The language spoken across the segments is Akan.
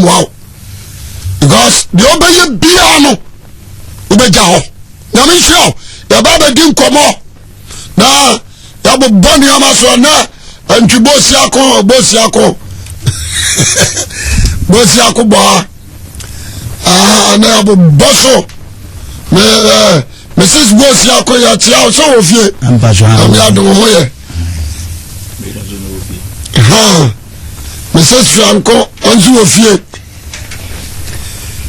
mmoa wo because deɛ wobɛyɛ biara no wobɛgya hɔ. Nyame nhyira wo. Yɛba bɛdi nkɔmmɔ na yɛabobɔ nneɛma so ɛnɛ ntwi bosiako bosiako bosiako bɔ ha ɛnɛ yɛabobɔ so me ɛɛ mrs bosiako yɛkyea wo sɛ wɔ fie ɛmi adom ho yɛ mrs fianko ɔnso wɔ fie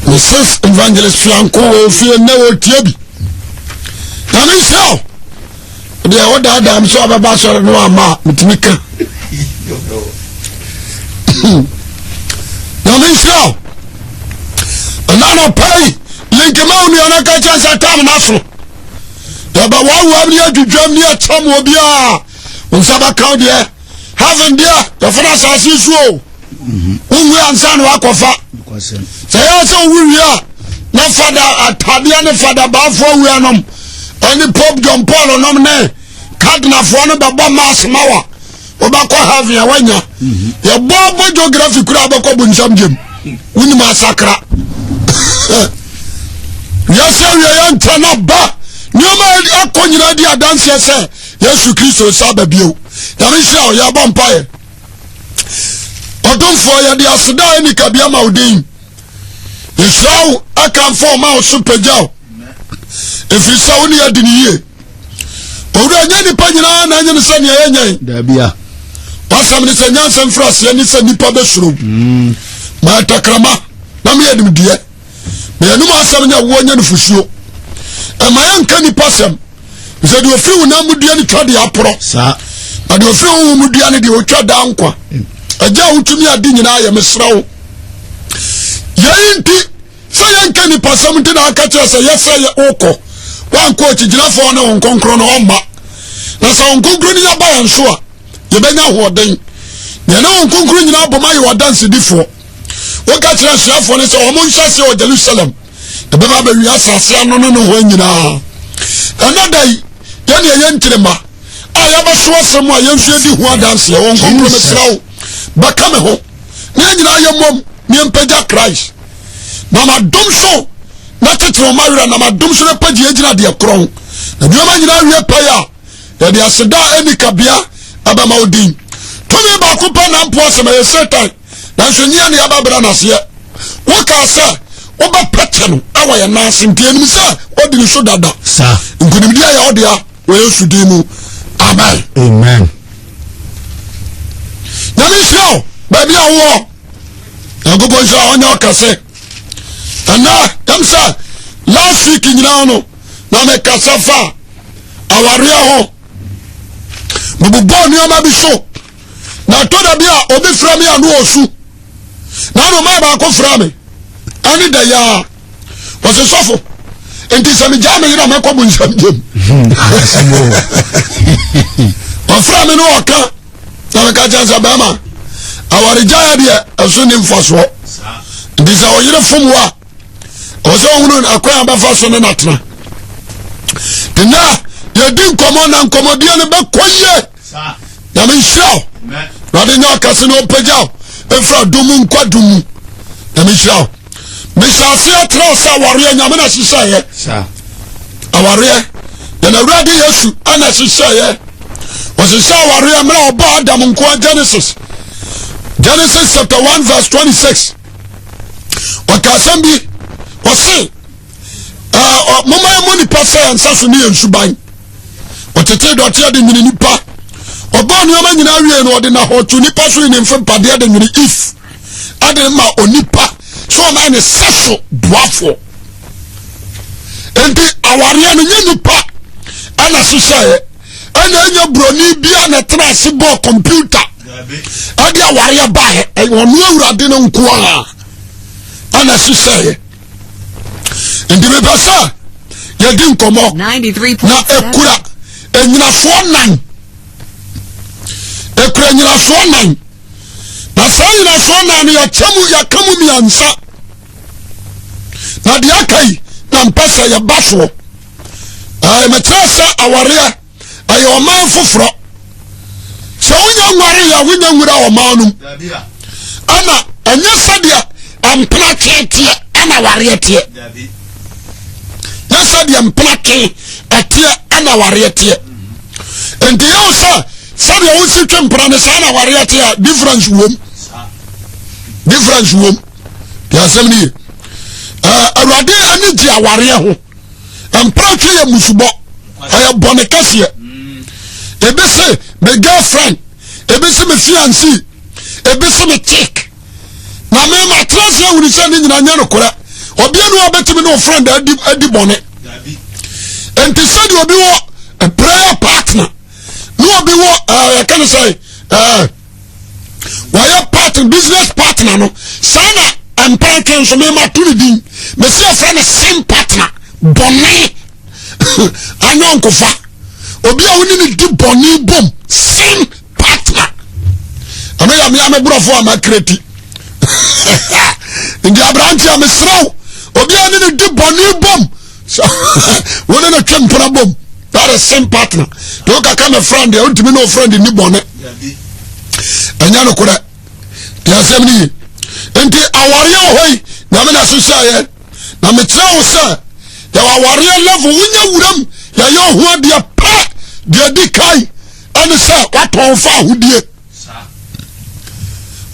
mrs evangelist fianko wɔ fie nnɛ wɔtie bi nyame nhyira wo deɛ wodaadaa m sɛ ɔbɛba asɔre no ama a metumi ka nyame nhyira wo ɛna nɔpa yi linkema wo nua no ka kyɛn sɛ tam no so yɛbɛwoawoam ne adwidwam ne yɛkyɛm wɔ biaa wo nsa bɛka wo deɛ heaven deɛ yɛfa no asase so o wowie ansa na wakɔfa sɛ yɛ sɛ wowu wie a na fada atadeɛ ne fada baafoɔ wia nom ɛne pope john paul nom ne cardinalfoɔ no bɛbɔ mass ma wa wobɛkɔ heaven a woanya yɛbɔ bɔ geography kura bɛkɔ bonsam gyem wonim asakra wiase awie yɛ nkyɛ na ba nneɛma akɔ nyinaa di adanseɛ sɛ yesu kristo nsa ba bio nyame nhyira wo yɛbɔ mpaeɛ ɔdomfoɔ yɛde aseda a ɛni kabea ma wo din yɛhyira wo akamfo ɔma wo so pagya wo ɛfiri sɛ wo ne yɛadi ne yie owura nyɛ nnipa nyinaa na ɛnyɛ ne sɛ nea yɛnyɛ daabia wasɛm ne sɛ nyansa mfiri aseɛ ne sɛ nnipa bɛsuro mm. ma takrama na meyɛ nimdeɛ na yɛnom asɛm nyɛ woɔ nyɛ nufusuo ɛma yɛnka nnipa sɛm sɛ deɛ ɔfiri wo nam mu dua no twa deɛ aporɔ na deɛ ɔfiri wo mu dua no deɛ ɔtwa daa nkwa agya a wotumi ade nyinaa yɛ mesrɛ wo yɛyi nti sɛ yɛnka nnipa sɛm nti na aka kyerɛ sɛ yɛsɛ yɛ wokɔ woankɔ akyigyinafoɔ ne wo nkonkron no ɔmma na sɛ wo nkonkron no yɛba yɛn so a yɛbɛnya ahoɔden na yɛne wo nkonkron nyinaa bɔma yɛ w'adansedifoɔ woka kyerɛ asuafoɔ no sɛ wɔn nhyɛ aseɛ wɔ Jerusalem ɛbɛba abɛwie asase ano ne ne hɔ nyinaa ɛnɛ da yi yɛne ɛyɛ nkyerema a yɛbɛso asɛm a yɛn nso yɛdi ho adanseɛ wɔn nkonkron mesrɛ wo bɛka me ho ne yɛn nyinaa yɛ mmom ne yɛmpagya Christ na madom so na kyekyere wɔn awerɛ na madom so na pagye yɛgyina deɛ korɔn na nneɛma nyinaa wie pɛyɛ a yɛde aseda a ɛni kabea ɛbɛma wo din tumi baako pɛ na mpo asɛm ɛyɛ Satan nanso nyia ne yɛbɛbrɛ n'aseɛ wokaa sɛ wobɛpɛkyɛ no ɛwɔ yɛn nan ase nti ɛnim sɛ wodi ne so dada nkonimdi ayɛ wo dea wɔ Yesu din mu amen amen nyame nhyira wo baabi a wowɔ nyankopɔn nhyira ɔnyɛ ɔkɛse ɛnɛ yɛm sɛ last week nyinaa no na mekasa fa awareɛ ho mebobɔɔ nneɛma bi so na ɛtɔ da bi a obi frɛ me a no ɔsu na ano maa baako frɛ me ɛne da yaa wɔse sɔfo nti sɛ megyaa me yere a mɛkɔ bo nsɛm gyam ɔfrɛ me ne ɔka na meka kyɛn sɛ bɛrima awaregyaeɛ deɛ ɛso ne mfasoɔ nti sɛ ɔyere fom wo a ɔwɔ sɛ ɔhunu akwan a bɛfa so ne natena nna yɛdi nkɔmmɔ na nkɔmmɔdeɛ no bɛkɔ yie nyame nhyira wo wurade nyɛ ɔkɛse na ɔmpagya wo ɛmfiri adom mu nkɔ adom mu nyame nhyira wo mehyɛ aseɛ kyerɛ sɛ awareɛ nyame na hyehyɛeɛ awareɛ yɛn awurade yesu ɛna hyehyɛeɛ ɔhyehyɛ awareɛ mmerɛ ɔbɔ adam nkoa genesis genesis chapter 1 verse 26 ɔka asɛm bi ɔse moma yɛmmɔ nipa sɛ yɛn nsa so ne yɛn suban ɔtete dɔteɛ de nwene nipa ɔbɔɔ nneɛma nyinaa wie no ɔde nahɔto nipa so ne mfe mpadeɛ de nwene if ɛde ma onipa sɛ ɔma ne sɛ so boafoɔ nti awareɛ no nyɛ nipa ɛna hyehyɛeɛ ɛna ɛnyɛ buroni bia na ɛtena ase bɔɔ kɔmputa ɛde awareɛ baeɛ ɛyɛ ɔno awurade no nko a ɛna hyehyɛeɛ nti mepɛ sɛ yɛdi nkɔmmɔ na ɛkura ɛnyinasoɔ nan ɛkura nyinasoɔ nan na saa nyinasoɔ nan no yɛkyɛ mu yɛka mu mmiɛnsa na deɛ aka yi na mpɛ sɛ yɛba soɔ ɛɛ mekyerɛ sɛ awareɛ ɛyɛ ɔman foforɔ sɛ wonya nware yɛ wonya nwura ɔman no mu ɛna ɛnyɛ sɛdeɛ mpena twe teɛ ɛna awareɛ teɛ. Nyɛ sɛdeɛ mpena twe ɛteɛ ɛna awareɛ teɛ. Nti yɛwo sɛ sɛdeɛ wosi twe mpena no saa na awareɛ teɛ a difference wom. Difference wom. Deɛ asɛm no ye. Awurade ani gye awareɛ ho. Mpena twe yɛ musubɔ. Ɛyɛ bɔne kɛseɛ. Ebi se me girlfriend, ebi se me fiancé, ebi se me chick. Na me ma tena ase ahunu sɛ ne nyinaa nyɛ nokorɛ. Ɔbea no a bɛtumi ne ɔfriend adi adi bɔne. Nti sɛdeɛ obi wɔ prayer partner na obi wɔ ɛɛ yɛka ne sɛ ɛɛ wɔyɛ partner business partner no saa na mpɛntwe nso mema to ne din mesi afrɛ no sin partner bɔne anyɔnkofa obi a wone ne di bɔne bom sin partner ɛno yɛ mea me borɔfo a makreti nti aberante a mesrɛ wo obi a ne ne di bɔne bom wone ne twe mpena bom that is sin partner de wokaka me friend deɛ wontumi ne wo friend ni bɔne ɛnyɛ nokorɛ deɛ asɛm no ye nti awareɛ wɔ hɔ yi nyame na ɛhyehyɛeɛ na mekyerɛ wo sɛ yɛwɔ awareɛ level wonya wuram yɛyɛ ɔho adeɛ pɛ deɛ di kan ɛne sɛ woatɔn fa ahodie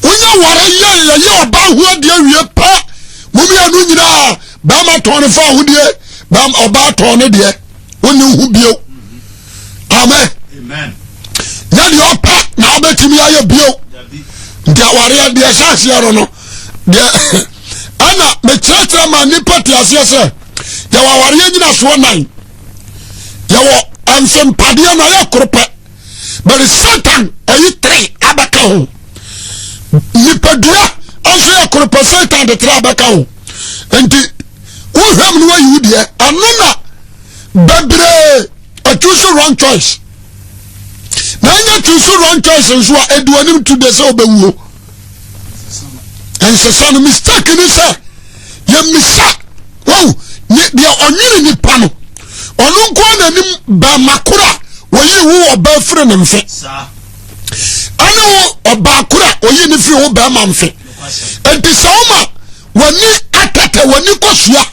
wonya ware yɛ yɛyɛ ɔba ho adeɛ wie pɛ mo mmienu nyinaa bɛrima tɔn ne fa ahodie ɔbaa tɔn ne deɛ wone ho bio amen nyɛ deɛ ɔpɛ na wobɛtumi ayɛ bio nti awareɛ deɛ ɛhyɛ aseɛ no no deɛ ɛna mekyerɛkyerɛ ma nnipa te aseɛ sɛ yɛwɔ awareɛ nyinasoɔ nan yɛwɔ mfempadeɛ no ayɛ koro pɛ but satan ayi tere abɛka ho nipadua nso yɛ koro pɛ satan de tere abɛka ho nti wohwɛ mu no wayi wo deɛ ɛno na bebree choose wrong choice na ɛnyɛ choose wrong choice nso a ɛdi w'anim to de sɛ wobɛwuo nsesa no mistake ni sɛ yɛmmisa wɔn ne deɛ ɔnwene nipa no ɔno nko ara n'anim bɛrima koro a wɔyi wo ɔbaa firi ne mfe ɛne wo ɔbaa koro a wɔyi ne firi wo bɛrima mfe nti sɛ woma w'ani atɛtɛ w'ani kɔsua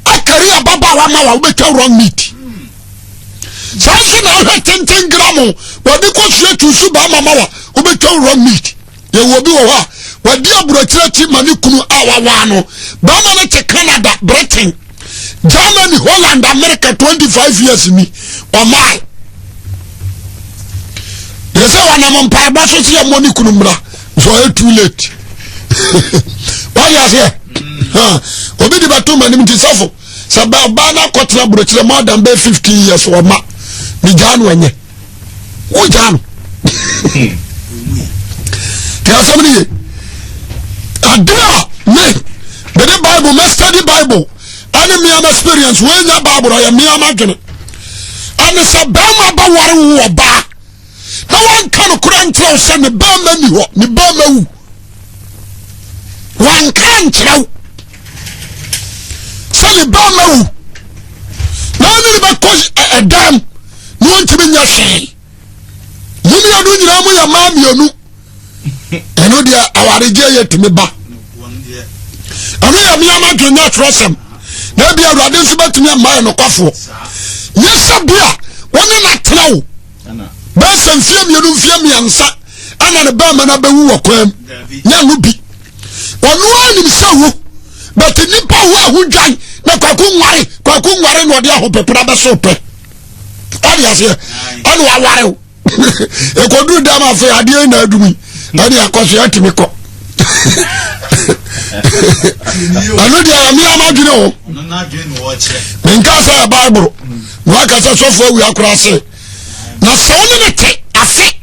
akari ababaawa ma wa wobɛtwa wrong meat saa nso na ahwɛ tenten gram w'ani kɔsua tusu bɛrima ma wa wobɛtwa wrong meat yɛwɔ obi wɔ hɔ a wadi aburokyerɛ akyi ma ne kunu a wawaa no bɛrima no te Canada Britain Germany Holland America 25 years ni ɔmae yɛ sɛ wɔnam mpaebɔ so sɛ yɛmmɔ ne kunu mmra nso ɔyɛ too late wade aseɛ obi de bɛto m'anim nti sɔfo sɛ bɛbaa no akɔtena aburokyerɛ more than bɛyɛ 15 years ɔma megyaa no ɛnyɛ wogyaa no te asɛm no ye ade a me mede bible mɛ study bible ɛne mmea ma experience wɔanya bible ɔyɛ mmea ma dwene ɛne sɛ bɛrima bɛware wo ɔbaa na wanka no kora nkyerɛ wo sɛ ne bɛrima ni hɔ ne bɛrima wu wanka nkyerɛ wo sɛ ne bɛrima wu na ɔne ne bɛkɔ ɛdam na ɔntumi nyɛ hwee mo mmienu nyinaa mo yɛ mmaa mmienu ɛno deɛ awaregyeɛ yɛ tumi ba ɛno yɛ mmea ma dwen nyɛ atwerɛsɛm na ebi awurade nso bɛtumi ama yɛ nokwafoɔ nyɛ sɛ bi a wɔne no atena wo bɛyɛ sɛ mfeɛ mmienu mfeɛ mmiɛnsa ɛna ne bɛrima no abɛwu wɔ kwan mu nyɛ no bi ɔno ara nim sɛ wo bɛte nipa wo ahodwan na kwaku nware kwaku nware na ɔde ahopepere abɛso pɛ ɔde aseɛ ɛna waware wo ɛkɔduru dam afei adeɛ na adum yi ɛne akɔ so yɛtumi kɔ ɛno deɛ ɛme ama adwene o menka sɛ yɛ bible na waka sɛ sɔfoɔ awia kora se na sɛ wo ne ne te afe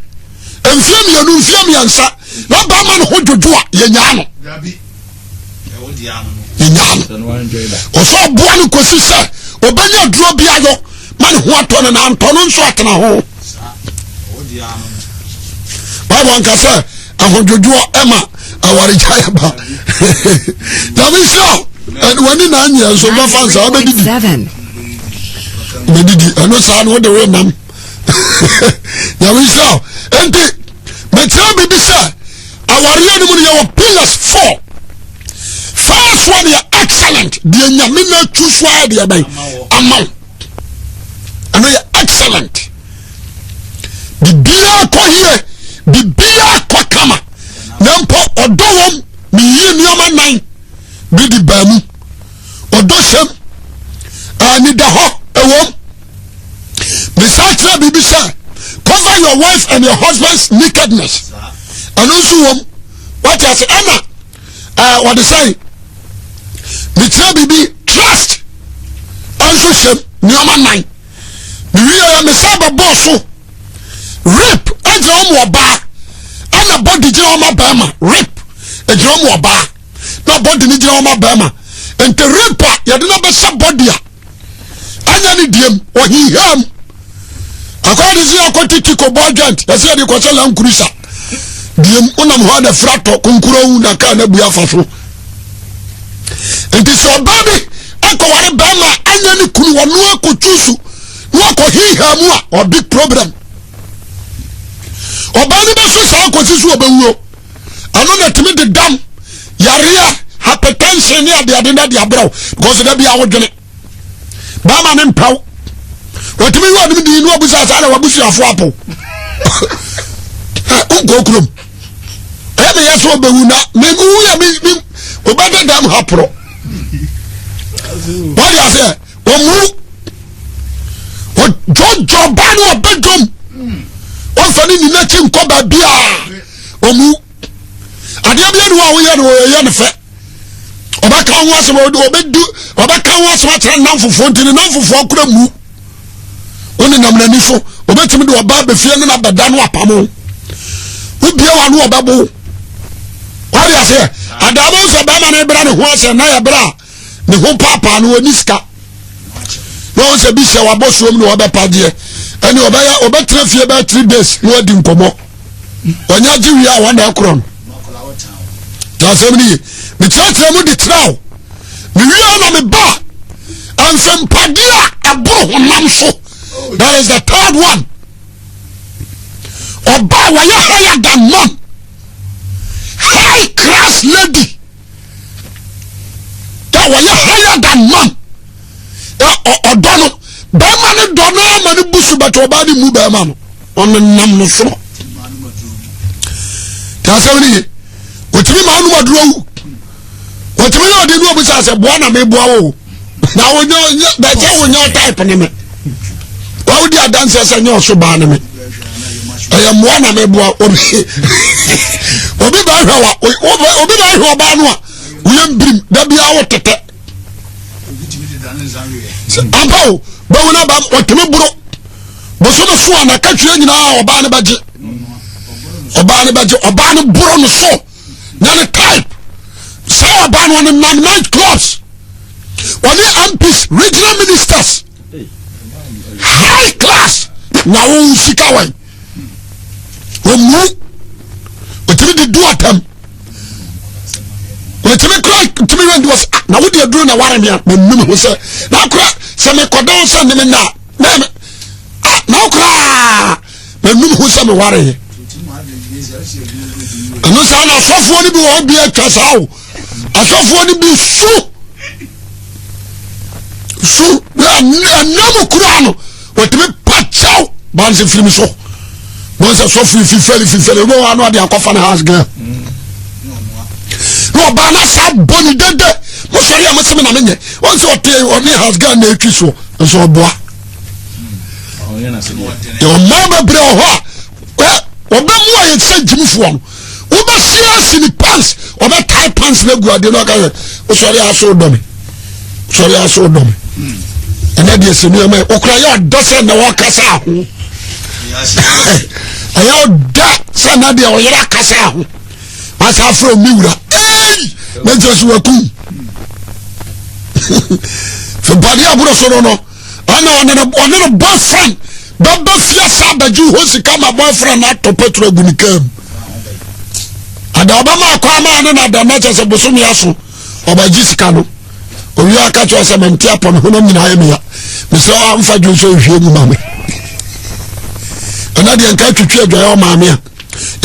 mfeɛ mmienu mfeɛ mmiɛnsa na bɛma no ho dwodwo a yɛnyaa no yɛnyaa no ɔsɛ ɔboa no kɔsi sɛ ɔbɛnya aduro bi ayɔ ma ne ho atɔ no na antɔ no nso atena ho bible anka sɛ ahodwodwoɔ ɛma awaregyaeɛ ba nyame nhyira w'ani na anyɛ nso bɛfa nsa wobɛdidi bɛdidi ɛno saa no wode wo nam nyame nhyira enti mekyerɛ biribi sɛ awareɛ no mu no yɛwɔ pillars four. Excellent deɛ Nyame na atu so ayɛ deɛ bɛn ama wo. Ɛno yɛ excellent. Biribiara kɔ yie, biribiara kɔ kama. Na mpo ɔdɔ wɔm meyi nneɛma nan bi de baa mu. Ɔdɔ hyɛm, anidahɔ ɛwɔm. Mesan kyerɛ biribi sɛ cover your wife and your husband's nakedness. Ɛno nso wɔm. Wate ase ɛna ɛɛ wɔde sɛn mekyerɛ biribi trust ɛnso hyɛm nneɛma nan mewie yɛ mesan bɛbɔɔ so rape ɛgyina wɔn ɔbaa ɛna body gyina wɔn bɛrima rape ɛgyina wɔn ɔbaa na body no gyina wɔn bɛrima nti rape a yɛde no bɛhyɛ body a anya ne diem ɔhiham akɔde sɛ yɛakɔ titi kɔbɔ adwant yɛsɛ yɛde kɔhyɛ lankurisa diem wonam hɔ na fira tɔ konkurowu na kaa no abu afa so nti sɛ ɔbaa bi akɔware bɛrima anya ne kunu wɔno akɔtwu so na wakɔ hiham a ɔbig problem ɔbaa no bɛso saa kɔsi so ɔbɛwuo ɛno na ɛtumi de dam yareɛ hypertension ne adeade no de abrɛw because da bia wodwene bɛrima ne mpɛw wɔtumi yɛ ɔnom dii ne wabusa saa na wabusuafo apo wonkɔ kurom ɛyɛ meyɛ sɛ ɔbɛwu na mewu yɛ wobɛde dam ha porɔ wɔde aseɛ ɔmu ɔdwɔdwɔ ba ne ɔbɛdwom ɔmfa ne nina akyi nkɔ baabiaa ɔmu adeɛ bi anu a woyɛ no ɔyɛ no fɛ ɔbɛka ho asɛm ɔbɛdu ɔbɛka ho asɛm akyerɛ nam fofoɔ nti ne nam fofoɔ kora mu wone nam n'ani so ɔbɛtumi de ɔba abɛfie ne nabɛda no apamo wobie wa no ɔbɛbo wade aseɛ adaama wo sɛ bɛrima no bra ne ho asɛ na yɛ berɛ a ne ho paapaa no ɔni sika na ɔn sɛ bi hyɛ wabɔ soom na ɔbɛpa deɛ ɛne ɔbɛyɛ ɔbɛtena fie bɛyɛ 3 days na wadi nkɔmmɔ ɔnya gye wie a wɔn na ɛkorɔ no te asɛm no ye mekyerɛkyerɛ mu de kyerɛ wo mewie na meba mfempadeɛ a ɛboro honam so. That is the third one. Ɔba a wɔyɛ higher than man, high class lady a wɔyɛ higher than man. Ɔdɔ no bɛrima no dɔ no ama no bu so bɛtɛ ɔbaa no mu bɛrima no ɔnenam no soro. Te asɛm no ye ɔtumi ma anom aduro wu ɔtumi yɛ ɔde ne ɔbu sɛ sɛ boa na meboa wo na wonyɛ bɛsɛ wonyɛ type ne me wawodi adanseɛ sɛ nyɛ ɔso baa ne me ɛyɛ mmoa na meboa obi obi bɛhwɛ wa obi bɛhwɛ ɔbaa no a woyɛ mbirim da biara wo tetɛ ampa o bɛwo no ba ɔtumi boro bosome so a n'akatua nyinaa ɔbaa no bɛgye ɔbaa no bɛgye ɔbaa no boro no so na ne type saa ɔbaa no ɔne nam night clubs ɔne MPs, regional ministers, high class na wɔn sika wɔn wɔn mu ɔtumi de du atam wɔtumi kura tumi wɛn di wɔ sɛ na wodi aduro na ware mi a mɛ num ho sɛ na akora sɛ mɛ kɔdɔn sɛ ne mi na na mɛ ah na akora mɛ num ho sɛ mɛ ware yɛ ɛno saa na asɔfoɔ no bi wɔ hɔ bi atwa saa o asɔfoɔ no bi su su ɛnam kura no wɔtumi pa kyɛw bansi firim so wɔn sɛ sɔfo yi fifɛli fifɛli ebi wɔ ano ade akɔfa ne house girl na ɔbaa na saa bɔ ne dede mo sɔre a mo sɛ mi na mi nyɛ wɔn sɛ ɔte ɔne house girl na etwi soɔ nso ɔboa ɔmaa bebree wɔ hɔ a ɔbɛmu a yɛsɛ gyimifoɔ no wobɛsi asi ne pants ɔbɛtae pants no agu adeɛ no aka sɛ wosɔre aso dɔ me sɔre aso dɔ me ɛnɛ deɛ sɛ nneɛma wokora yɛ ɔdɛ sɛ na wɔkasa ho ɛyɛ ɔdɛ sɛ na deɛ ɔyere akasa ho asa afrɛ omi wura ei na nkyɛ so wakum fimpadeɛ aboro so no no ɛna ɔne ne ɔne ne boyfriend bɛbɛ fie sa abɛgye hɔ sika ma boyfriend no atɔ petrol agu ne kaa mu ada ɔbɛma akɔ ama ne na da na kyɛ sɛ bosome aso ɔbɛgye sika no owie aka kyerɛ sɛ mente apɔ me honam nyinaa yɛ meya mesrɛ wa mfa dwo nso nhwie mu ma me ɛna deɛ nka twitwi adwaeɛ ɔmaame a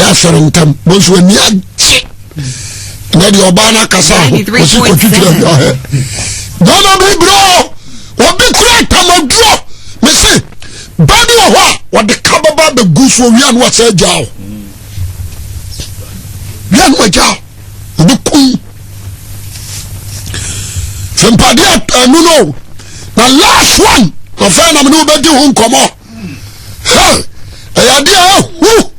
yɛasɔre ntam mo nso ani agye. Na deɛ ɔbaa no akasa ho ɔsi kɔtwitwa ahwɛ bɛma bi brɛ obi kura tamaduro mese ba bi wɔ hɔ a wɔde ka bɛba bɛgu so owia no wɔsɛ agya o wia no agya o obi kum fempadeɛ ɛno no na last one na fɛn na mene wobɛdi ho nkɔmmɔ ɛyɛ adeɛ a ɛhu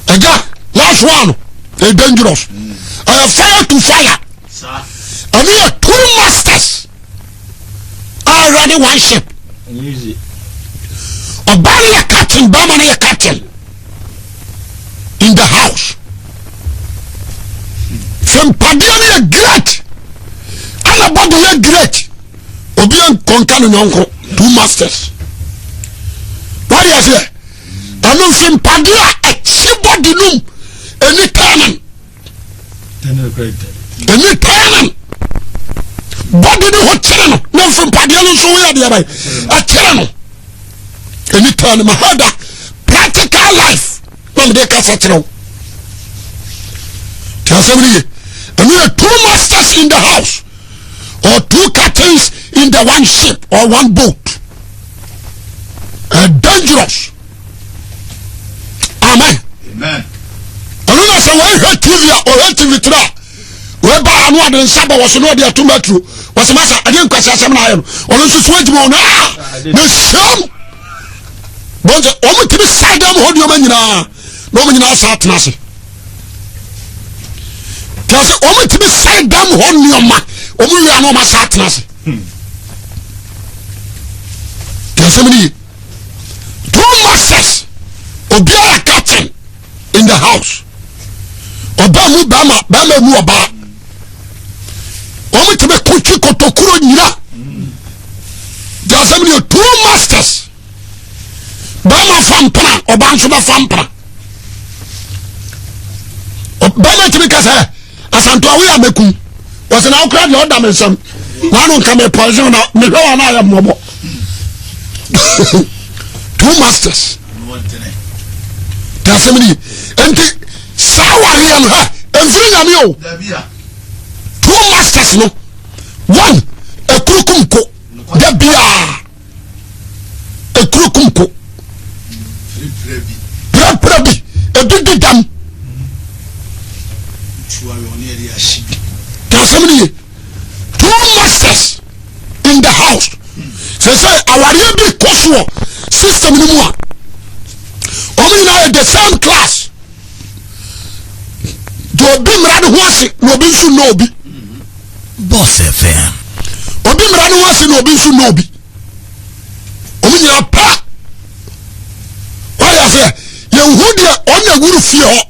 ɛgya last one ɛyɛ dangerous ɛyɛ fire to fire ɛno yɛ two masters a running one ship ɔbaa no yɛ captain bɛrima no yɛ captain in the house fempadeɛ no yɛ great ɛna bɔde yɛ great obi nkɔnka ne nyɔnko two masters wade aseɛ ɛno nso mpadeɛ a ɛkye bɔde nom ɛni tɛnen ɛni tɛnen bɔde no ho kyere no na nso mpadeɛ no nso ho yɛ deɛ bɛyɛ ɛkyere no ɛni tɛnen ma ha da practical life na mede kasa kyerɛ wo tí asɛm no ye ɛno yɛ two masters in the house or two captains in the one ship or one boat uh, dangerous amen ɛno na sɛ wɔhwɛ tv a ɔhwɛ tv tra a wɔba ano ade nsa bɔ wɔ so na ɔde ato maturo wɔsɛ masa ɛde nkwasi asɛm na ayɛ no ɔno nso so adwuma ɔno a na hyɛm bɔn sɛ wɔn tumi sa dɛm hɔ nneɛma nyinaa na wɔn nyinaa sa atena ase kyerɛ sɛ wɔn tumi sɛe dam hɔ nneɛma wɔn wia na wɔn asa atena ase kyerɛ sɛ mo ye two masters obiara captain in the house ɔbaa mu bɛrima bɛrima mu ɔbaa wɔn tumi kotwi kotokuro nyina kyerɛ sɛ mo ye two masters. Bɛrima fa mpena ɔbaa nso bɛfa mpena bɛrima tumi ka sɛ asanto awo yɛ amɛkum wɔsɛ na wokora deɛ ɔda me nsɛm na ano nka me poison na mehwɛ wa na ayɛ mmɔbɔ two masters te asɛm no yi nti saa wareɛ no hɛ ɛmfiri nyame o two masters no one ɛkurukum ko da biaa ekuro kum ko pirapira bi ebi di dam tasɛm ni ye two masters in the house sɛ sɛ awareɛ bi kɔ soɔ system no mu a wɔn nyinaa yɛ the same class deɛ obi mmara ne ho ase na obi nso nnɔ obi. Boss FM. Obi mmara ne ho ase na obi nso nnɔ obi. Wɔn nyinaa pa. Wɔyɛ aseɛ yɛnhu deɛ ɔna wuru fie hɔ.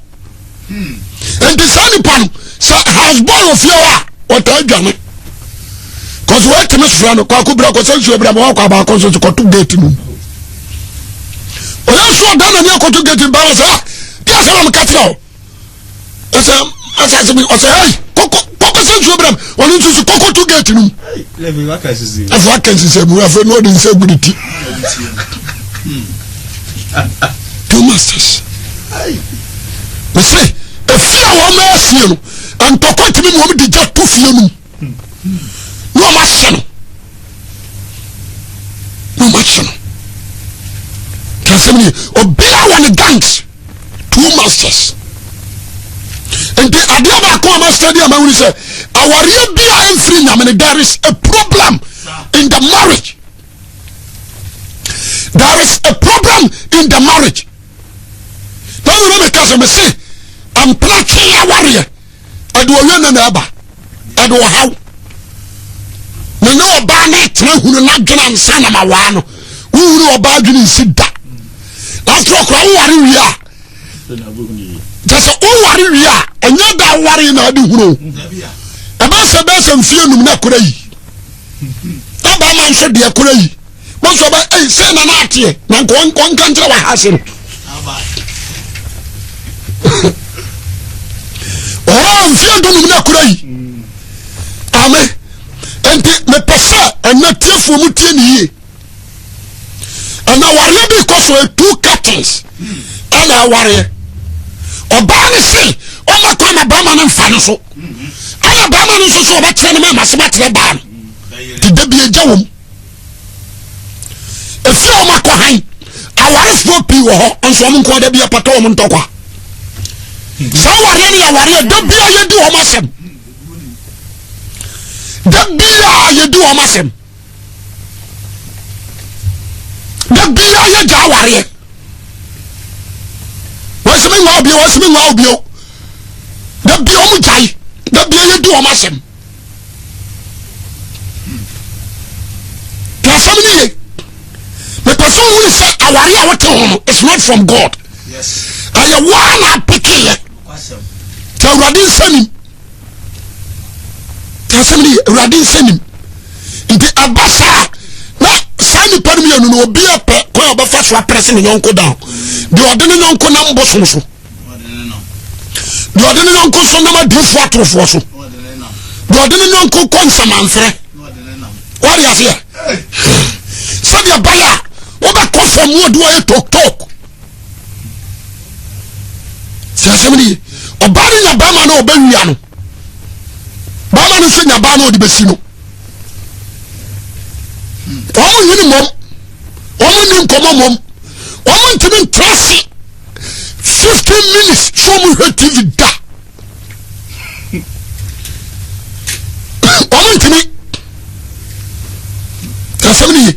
Nti saa nipa no sɛ house boy wɔ fie hɔ a ɔtaa dwane. Kɔsɛ wɔatumi sofra no kɔ akɔbira kɔsɛ nsuo bira ma wakɔ abaakɔ nso so kɔto gate no mu. Ɔyɛ nso ɔdan n'ani akɔto gate no baa sɛ ah deɛ asɛm a meka kyerɛ wo ɔsɛ asase bi ɔsɛ hei kɔkɔ kɔkɔ sɛ nsuo bira m ɔno nso so kɔkɔ to gate no mu afei aka nsisɛ mu afei na ɔde nsa gu ne ti two masters mese efie a wɔn asie no ntɔkwa tumi mu wɔn de gya to fie no mu na wɔn ahyɛ no na wɔn ahyɛ no kyerɛsɛm ni obiara wɔ ne gangs two masters nti adeɛ baako a master di a mahunu sɛ awareɛ bi a ɛmfiri nyame no there is a problem in the marriage there is a problem in the marriage na mena meka sɛ mese ampena twe awareɛ ɛde ɔyɛ na na ɛba ɛde ɔhaw me ne ɔbaa ne tena hunu n'adwene ansa na ma waa no wohunu ɔbaa adwene nsi da after ɔkora woware wie a kyɛ sɛ woware wie a ɛnyɛ da woware na ade hunu ɛbɛsɛ bɛsɛ mfie num na kora yi na bɛrima nso deɛ kora yi bọ́sọ̀ bẹ ẹ sẹ na náà teɛ na nka ɔnka nkyerɛ wɔ ha se no ɔɔ mfeɛ dunum na kura yi ame nti mepɛ sɛ ɛnɛ tiefoɔ mu tie ne yie ɛna awareɛ bi kɔ so two curtains ɛna awareɛ ɔbaa ne se. ɔma kwan ma bɛrima no mfa no so ɛna bɛrima no nso so ɔbɛkyerɛ no ma ɛma se bɛkyerɛ baa no te da bi agya wɔm ɛfie a wɔn akɔ han awarefoɔ pii wɔ hɔ nso wɔn nko da bi apata wɔn ntɔkwa saa awareɛ no yɛ awareɛ da bi a yɛdi wɔn asɛm da bi a yɛdi wɔn asɛm da bi a yɛgya awareɛ wɔn sɛ mi nwa obio wɔn sɛ mi nwa obio da bi a wɔn gyae da bi a yɛdi wɔn asɛm. Te asɛm no ye. Mepɛ sɛ wohunu sɛ aware a wote ho no is not from God. Ɛyɛ woa na apekeyɛ. Te Awurade nsa nim. Te asɛm no ye. Awurade nsa nim. Nti ɛba saa na saa nipa no mmienu no obi apɛ kwan a ɔbɛfa so aprɛse ne yɔnko down. Deɛ ɔde ne yɔnko nam bosom so. Deɛ ɔde ne yɔnko so nam adiifoɔ atorofoɔ so. Deɛ ɔde ne yɔnko kɔ nsamanfrɛ. Wɔde aseɛ. Sɛdeɛ ɛbɛyɛ a wobɛkɔ fam wɔde wɔyɛ toktok. Sɛ asɛm no ye. Ɔbaa no nya bɛrima no ɔbɛwia no. Bɛrima no nso nya baa no ɔde bɛsi no. Wɔn nyini mmom. Wɔn nni nkɔmmɔ mmom. Wɔn ntumi ntra ase. 15 minutes sɛ ɔmo hwɛ tv da ɔmo ntumi asɛm no ye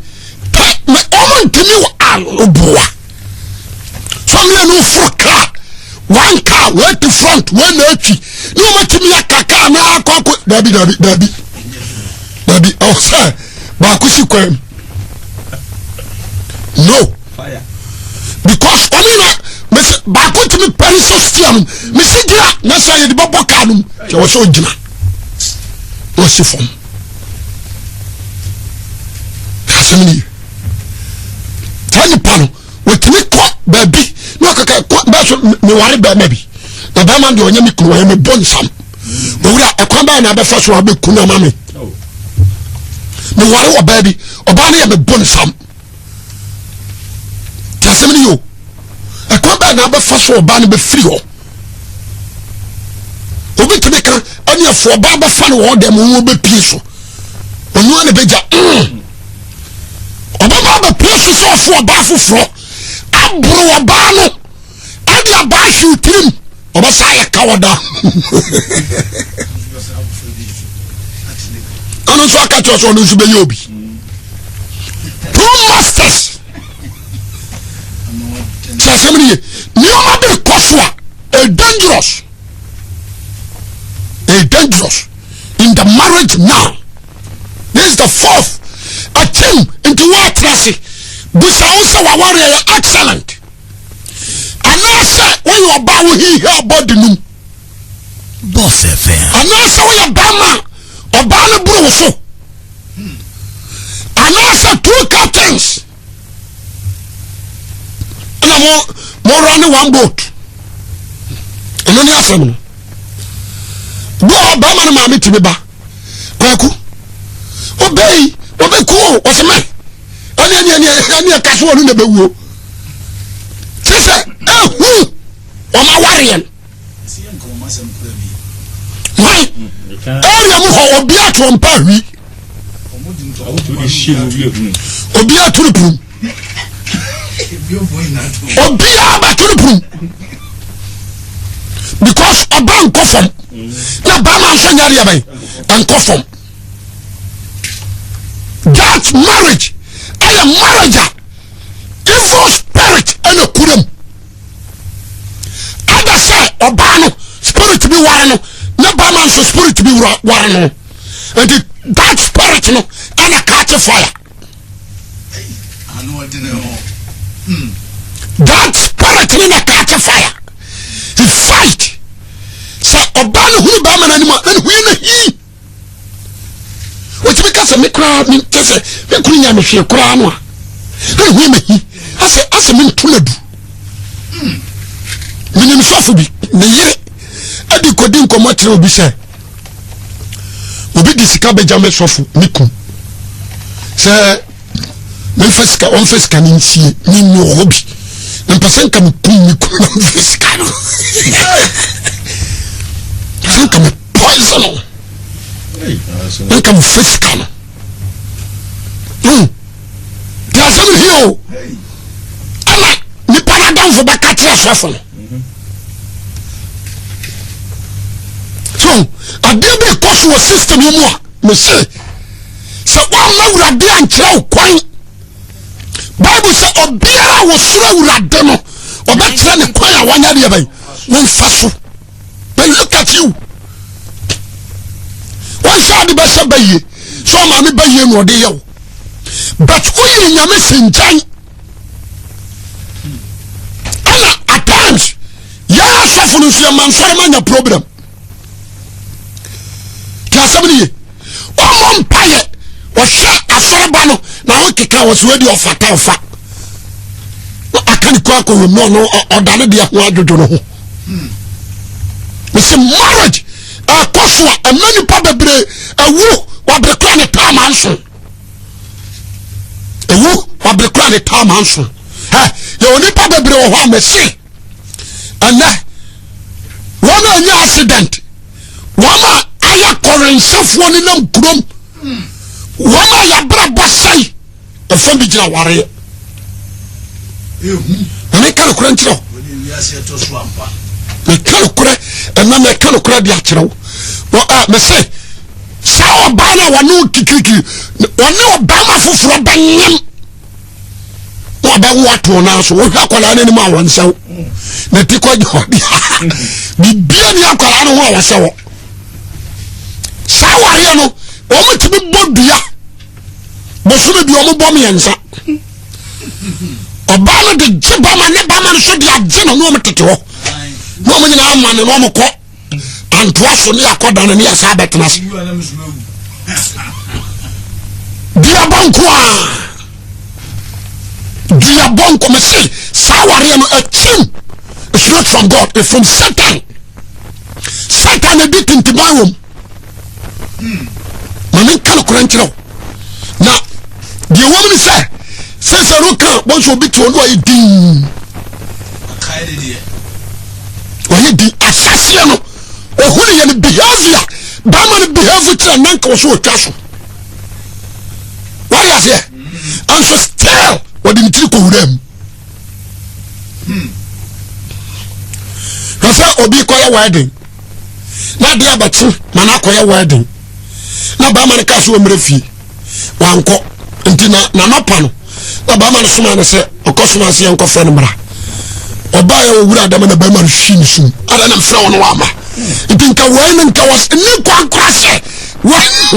pɛ mɛ ɔmo ntumi wɔ aloboa sɛ mmienu foro kaa one car wɔn ti front wɔn na atwi ne wɔn atumi aka kaa na akɔ akɔ dabi dabi dabi dabi ɔwɔ sɛ baako si kwan mu. No. Because wɔn nyina mesi baako tumi pɛri sɛ stia no mesi gyina na sɛ yɛde bɛbɔ kaa no mu kyɛ wɔ sɛ ɔgyina na ɔsi fam asɛm ni saa nipa no wɔtumi kɔ baabi na ɔkaka kɔ bɛɛ so meware bɛrima bi na bɛrima deɛ ɔnyɛ me kunu ɔyɛ me bɔ nsam owura ɛkwan bɛyɛ na abɛfa so abɛku no ama me meware ɔbaa bi ɔbaa no yɛ me bɔ nsam tí asɛm no yɛ o ɛkwan bɛyɛ na abɛfa so ɔbaa no bɛfiri hɔ obi tumi ka ɛne ɛfo ɔbaa bɛfa no wɔ dɛm wɔn bɛpie so ɔno ara na bɛgya mm ɔbɛba abɛpie so sɛ ɔfo ɔbaa foforɔ aboro ɔbaa no ɛde abaa hwiw tirim ɔbɛsa ayɛ ka wɔ da ɔno nso aka kyerɛ sɛ ɔno nso bɛyɛ obi two masters sɛ asɛm no ye nneɛma bi kɔ so a a dangerous a dangerous in the marriage now this is the fourth akyem nti woatena ase busa wo sɛ wawareɛ yɛ excellent anaasɛ woyɛ ɔbaa wo hihia ɔbɔ de num Boss FM. Anaasɛ woyɛ bɛrima a ɔbaa no boro wo so. Anaasɛ two captains ɛna mo mo run one boat. Ɛno ne asɛm no. Bi wɔ hɔ bɛrima no maame tumi ba kwaku ɔbɛyi ɔbɛku o ɔsɛ mɛ ɛne ɛne ɛne ɛne ɛka so ɔno na ɛbɛwuo kyɛ sɛ ɛhu wɔn awareɛ no wan area mu hɔ obi ato mpa hwi obi ato no pum obi abɛto no pum because ɔba nkɔ fam na bɛrima nso nyɛ adeɛ bɛn nkɔ fam that marriage ɛyɛ marriage a evil spirit ɛna kura mu ada sɛ ɔbaa no spirit bi ware no ne bɛrima nso spirit bi ware no nti that spirit no ɛna catch fire that spirit no na catch fire he fight sɛ ɔbaa no hunu bɛrima no anim a na ne ho yɛ no hii Otumi ka sɛ me koraa me kyɛ sɛ me kunu nya me hwee koraa no a na ne ho yɛ m'ahi asɛ asɛ me nto no adu. Menim sɔfo bi ne yere adi kɔdi nkɔmmɔ kyerɛ obi sɛ obi de sika bɛgya me sɔfo me kun sɛ memfa sika ɔmfa sika no nsie menni wɔ hɔ bi na mpɛ sɛ nka mekum me kunu na mfa sika no. Sɛ nka me poison no na nka mefa sika no. Nti asɛm hia o. Ɛna nipa no adamfo bɛka kyerɛ sɔfo no. So adeɛ bi kɔ so wɔ system yi mu a mese sɛ woamma awurade ankyerɛ wo kwan bible sɛ obiara a wɔsoro awurade no ɔbɛkyerɛ ne kwan a wanya deɛ bɛn wɔmfa so. But look at you. Wɔnhyɛ ade bɛhyɛ bɛyie sɛ ɔmaame bɛyie na ɔde yɛ wo. But woyɛ nyame si nkyɛn. Ɛna at times yɛn asɔfo no nso yɛma nsɔre ma nya problem. Ti asɛm no ye. Ɔmmɔ mpaeɛ ɔhwɛ asɔreba no na ho keka wɔ so adi ɔfata ɔfa. Aka ne kɔ akɔwɔ mu ɔno ɔda ne deɛ ho adwodwo no ho. Mese marriage ɛkɔ so a ɛma nipa bebree ɛwu wabere kora ne taama nso. Ɛwu wabere kora ne taama nso. Ɛ yɛwɔ nipa bebree wɔ hɔ a mese ɛnɛ wɔn a anya accident wɔn a ayɛ kɔrɛnhyɛfoɔ ne nam kurom wɔn a yɛabrabɔ sɛe ɛfam bi gyina awareɛ na meka nokorɛ nkyerɛ wo meka nokorɛ ɛna meka nokorɛ de akyerɛ wo mese saa ɔbaa no a wɔne kikirikiri wɔne ɔbarima foforɔ bɛnyem na ɔbɛwo ato no so wohwɛ akwadaa no anim a wɔnsɛ wo na ti kɔ gya ɔde bibia ni akwadaa no ho a wɔsɛ wɔ saa wareɛ no wɔn tumi bɔ dua bosome bi wɔn bɔ mmiɛnsa ɔbaa no de gye bama ne bama no so de agye no na wɔn tete hɔ na wɔn nyinaa ama no na wɔn kɔ antoa so ne akɔda no ne yɛsa abɛtena ase duabɔ nko a duabɔ nko me se saa wareɛ no akyim. It's not from God, it's from Satan. Satan na di tintiban wɔ mu. Ma menka nokorɛ nkyerɛ wo. Na deɛ wɔ mu ne sɛ sɛsɛ no ka bɔn sɛ obi te ɔno ayɛ din. Ɔyɛ din ahyɛseɛ no ɔhunu yɛ no behavior bɛrima no behave kyerɛ nanka wɔ so ɔtwa so. Wade aseɛ nso still wɔde ne tiri kɔwura mu. Hwɛ sɛ obi kɔyɛ wedding na adeɛ abɛkye ma no akɔyɛ wedding na bɛrima no kaa sɛ ɔmmerɛ fie wankɔ nti na nanɔpa no na bɛrima no soma no sɛ ɔkɔ soma sɛ yɛnkɔfrɛ no mmra. Ɔbaeɛ ɔwura dɛm na bɛrima no hwi ne sum ada na mfrɛ wo no wama nti nka wei no nka wɔ ne kwankora sɛ wɔhwi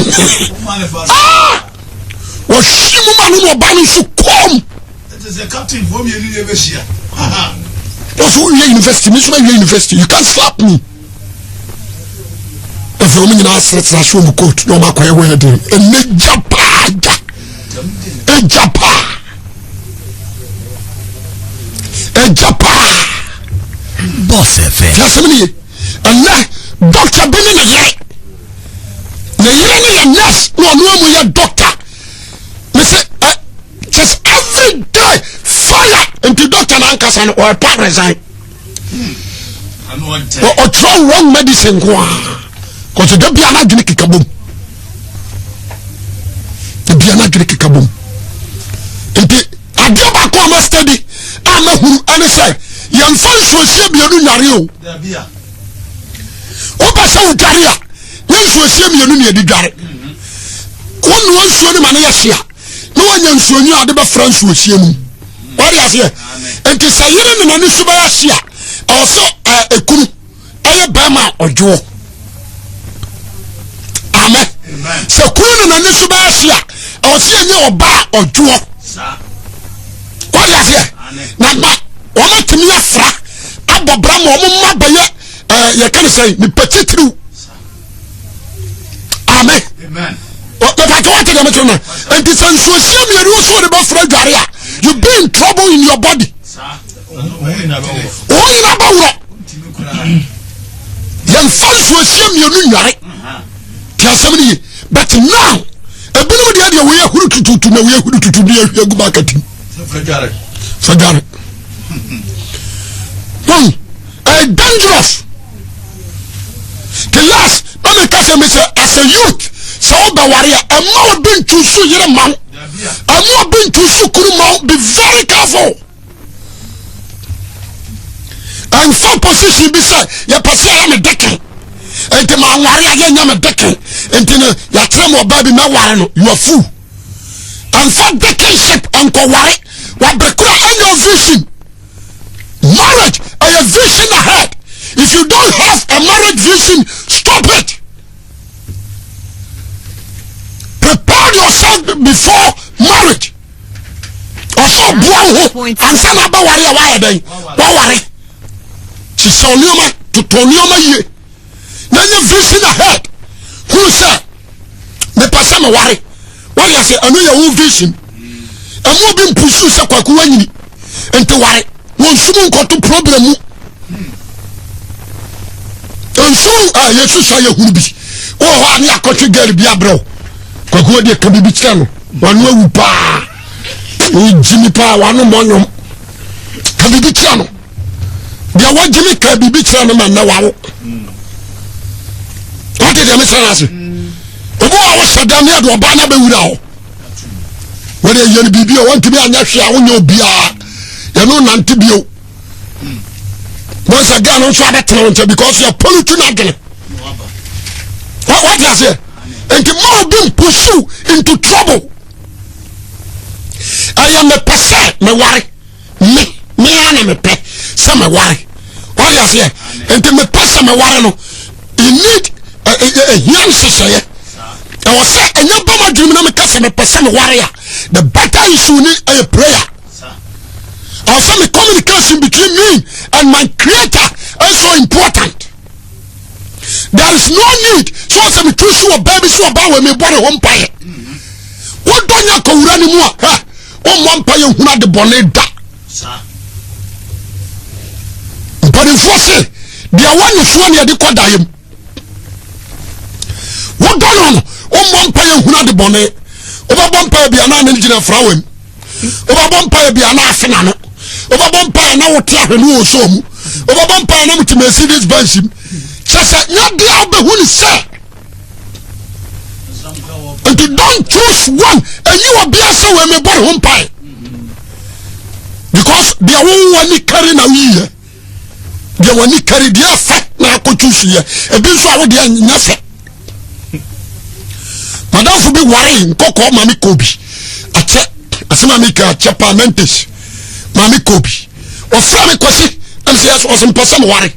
mu ma no na ɔba no nso kɔm. Wɔsɛ wowie university, me nso mawie university, you can't slap me. Afei wɔn nyinaa seresere ahyɛ wɔn coat na wɔn akɔyɛ wedding. Ɛnɛ gya paa gya, ɛgya paa, ɛgya paa. Boss FM. Tí a sẹ́mi nìyẹ, ɛnɛ dɔkta bi ne ne yere, ne yere ne yɛ nurse na ɔno amu yɛ dɔkta. Mese ɛ just every day fire nti doctor n'ankasa no ɔpa resign. Ɔtwerɛ wrong medicine nko a kɔsɛ da bia n'adwene keka bom, da bia n'adwene keka bom. Nti adeɛ baako a ma steady a ma hunu ɛne sɛ yɛmfa nsuohyɛ mmienu nware o. Wopɛ sɛ wodware a nyɛ nsuohyɛ mmienu ne yɛde dware. Wonoa nsuo no ma no yɛ hye a na wanya nsuo nwunu a ade bɛfra nsuohyɛ no mu. Wade aseɛ? Nti sɛ yere ne n'ani so bɛyɛ hye a ɛwɔ sɛ ekunu ɛyɛ bɛrima a ɔdwoɔ. Amen. Sɛ kunu ne n'ani so bɛyɛ hye a ɛwɔ sɛ yɛnyɛ ɔbaa a ɔdwoɔ. Wade aseɛ? Na ma wɔn atumi afra abɔ bra ma wɔn mma bɛyɛ ɛɛ yɛka ne sɛ nipa titiriw. Amen. Mepatɛ wate deɛ mekyerɛ no. Nti sɛ nsuohyia mmienu wo so wode bɛfra adware a you be in trouble in your body. Wo nyina bɛworɔ. Yɛmfa nsuohyia mmienu nnware. Te asɛm no ye. But now ebinom deɛ deɛ wɔyɛ huru tututu na wɔyɛ huru tutu ne yɛhwie gu bucket mu. Fa dware. Ɛyɛ dangerous. Nti last na meka sɛ mesɛ as a youth sɛ wobɛware a ɛma obi ntusu yere ma wo ɛma obi ntusu kunu ma wo be very careful ɛnfa position bi sɛ yɛpɛ sɛ yɛyɛ me deken nti ma nware a yɛnyɛ me deken nti no yɛakyerɛ ma ɔbaa bi mɛware no you are fool ɛnfa dekenship nkɔware wabere kora ɛnyɛ vision Marriage ɛyɛ vision ahead. If you don't have a marriage vision, stop it. Prepare yourself before marriage. Ɔsɛ ɔboa wo ho ansa na abɛware a wayɛ dɛn waware. Hyehyɛ nneɛma totɔ nneɛma yie na nyɛ vision ahead. Hunu sɛ mepɛ sɛ meware. Wade ase ɛno yɛ wo vision. Ɛmu obi mpusu sɛ kwaku wanyini nti ware wɔn nsu mu nkɔto problem mu. Nsu a yɛsusu a yɛhunu bi wɔ hɔ a ne akɔtwe girl bi abrɛ wo kwaku wɔ deɛ ka biribi kyerɛ no wano awu paa ɔgyimi paa wano mmɔ nnwom ka biribi kyerɛ no deɛ wagyimi ka biribi kyerɛ no ma nnɛ wawo wate deɛ mekyerɛ no ase obi wɔ a wohyɛ da ne ɛde ɔbaa no abɛwura hɔ wɔde yɛ no biribi a wɔntumi anyɛ hwee a wonyɛ obiara yɛne nante bio wɔn sɛ girl no nso abɛtena wo nkyɛn because yɛ pollute no adwene wate aseɛ nti ma obi mpursue into trouble ɛyɛ mepɛ sɛ meware me me ara na mepɛ sɛ meware wate aseɛ nti mepɛ sɛ meware no you need ɛhia nhyehyɛeɛ ɛwɔ sɛ ɛnyɛ ba ma adwene mu na meka sɛ mepɛ sɛ meware a the better issue ni ɛyɛ prayer ɛwɔ sɛ me communication between me and my creator is so important there is no need so sɛ metu so wɔ baa bi so ɔbaa wɔ mebɔ ne ho mpaeɛ wodɔ nya kɔwura ne mu a hɛ wommɔ mpaeɛ hunu ade bɔne da mpanimfoɔ se deɛ wɔne soɔ ne yɛde kɔ daeɛ mu wodɔ no no wommɔ mpaeɛ hunu ade bɔne wobɛbɔ mpaeɛ bia na ne gyina frawa mu wobɛbɔ mpaeɛ bia na afe n'ano wobɛbɔ mpaeɛ na wote ahwene wɔ sɔɔ mu wobɛbɔ mpaeɛ na mote Mercedes Benz mu kyɛ sɛ nyɛ deɛ wobɛhu ne sɛ nti don't choose one ɛnyi obia sɛ wei mebɔ ne ho mpaeɛ because deɛ wowɔ ani kari na woyiyɛ deɛ w'ani kari deɛ ɛfɛ na akɔ choose yɛ ebi nso a wo deɛ nyɛ fɛ madamfo bi ware nkɔkɔɔ maame kɔ bi akyɛ asɛm a meka akyɛ paa mentis maame kɔ bi ɔfrɛ me kwasi ɛm sɛ yɛsɛ ɔsɛ mpɛ sɛ meware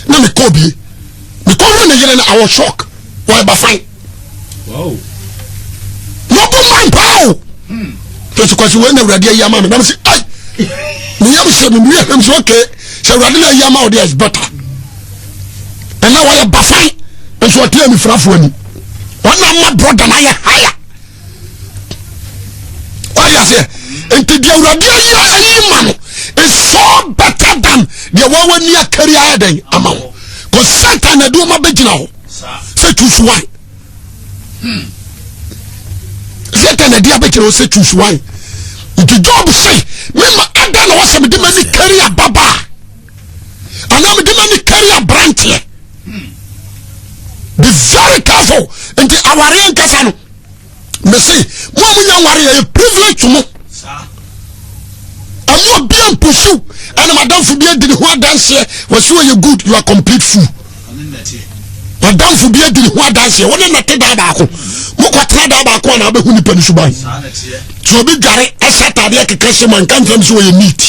na mekɔ bie mekɔhunu ne yere no I was shock wɔyɛ bafan wɔbɔ man paa o tẹsí kwasi wei na awurade ayi ama mi na mi sɛ ayi mi yam sɛ mi mi yam sɛ okay sɛ awurade na ayi ama o deɛ is better ɛnna wɔyɛ bafan nso ɔte anifirafoɔ ani wɔn na ama brɔda na ayɛ haya wɔyɛ aseɛ nti deɛ awurade ayi ayi ma no is so better than deɛ wɔn wɔ ni akari ayɛ dɛn ama wo kò satan na ɛde wɔn abɛgyina hɔ sɛ choose one satan na ɛde abɛgyina hɔ sɛ choose one nti job se mema ada na wɔsɛ mede m'ani kari ababaa anaa mede m'ani kari aberanteɛ be very careful nti awareɛ nkasa no mese mo a monya nware yɛ privilege to mo ɛmo obia mpusiw ɛna madamfo bi adi ne ho adanseɛ wɔsi wɔyɛ good you are complete fool madamfo bi adi ne ho adanseɛ wɔne nate daa baako mokɔtena daa baako a na abɛhu nipa no suban sɛ obi dware ɛhyɛ ataadeɛ keka hyɛ ma nka nkyerɛm sɛ wɔyɛ neat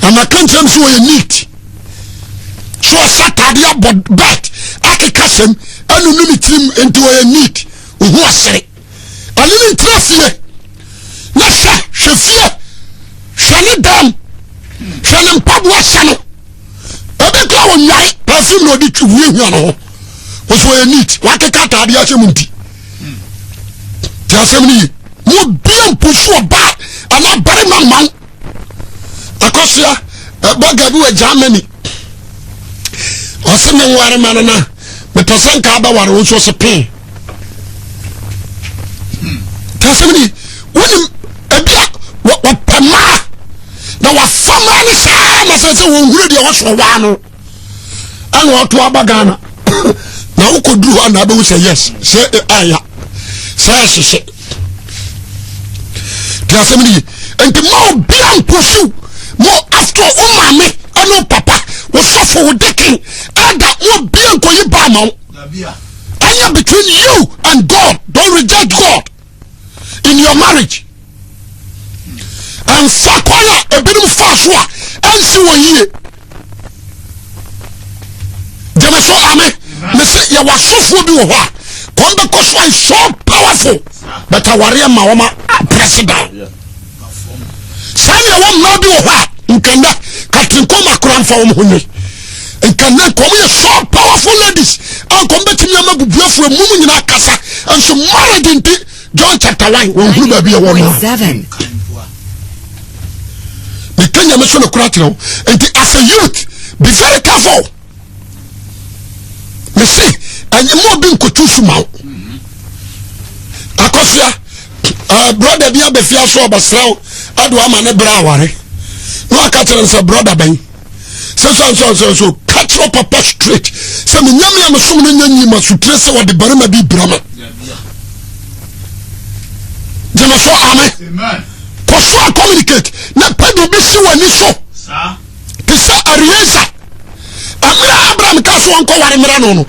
ama ka nkyerɛm sɛ wɔyɛ neat so ɔhyɛ ataadeɛ abɔ belt akeka hyɛm ɛnunu ne tirim nti wɔyɛ neat ohu asere ɛne ne ntena fie na hwɛ hwɛ fie hwɛ ne dɛm hwɛ ne mpaboa hyɛ no ebi kura wɔ nwae perfume na ɔde huahua ne ho wɔsɛ ɔyɛ neat wakeka ataadeɛ ahyɛ mu nti te asɛm no ye mo bia mpusu ɔbaa anaa barima mma wo akɔsoa bɔga bi wɔ Germany ɔse me nware ma no na mepɛ sɛ nka abɛware wo nso ɔse pee te asɛm no ye wonim ebi a wɔpɛ mmaa na wafa mmaa no saa ma sɛ sɛ wɔhunu deɛ wɔsɔ waa no ɛna ɔto aba Ghana. Na wokɔduru hɔ a na abɛhu sɛ yes sɛ aya sɛ ɛhyehye. Te asɛm no ye. Nti ma obia mposiw mo after wo maame ɛne wo papa wo sɔfo wo dekin ɛda mo obia nkɔyi baa ma wo. Ɛnyɛ between you and God. Don't reject God in your marriage. Ɛnfa kwan a ebinom fa so a ɛnsi wɔn yie. Gyeme so ame. Mese yɛwɔ asɔfoɔ bi wɔ hɔ a kɔn bɛkɔ so ayɛ so powerful but awareɛ ma wɔn press down. Saa na ɛwɔ mmaa bi wɔ hɔ a nkɛnɛ katenkɔm akora mfa wɔn ho nye. Nkɛnɛ nkɔm yɛ so powerful ladies a nkɔm bɛtumi ama bubuafoɔ emu mu nyinaa kasa nso marriage nti John chapter 1 wɔn hunu baabi a ɛwɔ no a. Meka nyame so no kora kyerɛ wo nti as a youth be very careful. Mese ɛnyɛ mo obi nkotu so ma wo. Akɔsoa uh, brother bi abɛfia so ɔbɛsrɛ wo ɛde ama ne berɛ aware na waka kyerɛ no sɛ brother bɛn sɛ sɛ sɛ sɛ so ka kyerɛ papa straight sɛ menyame a mesom no nya nyi ma sotire sɛ wɔde barima bi bra me gyeme so ame kɔ so a communicate na pɛ de obi si w'ani so te sɛ Eliezer mmerɛ a Abraham ka so ɔnkɔ ware mmerɛ no no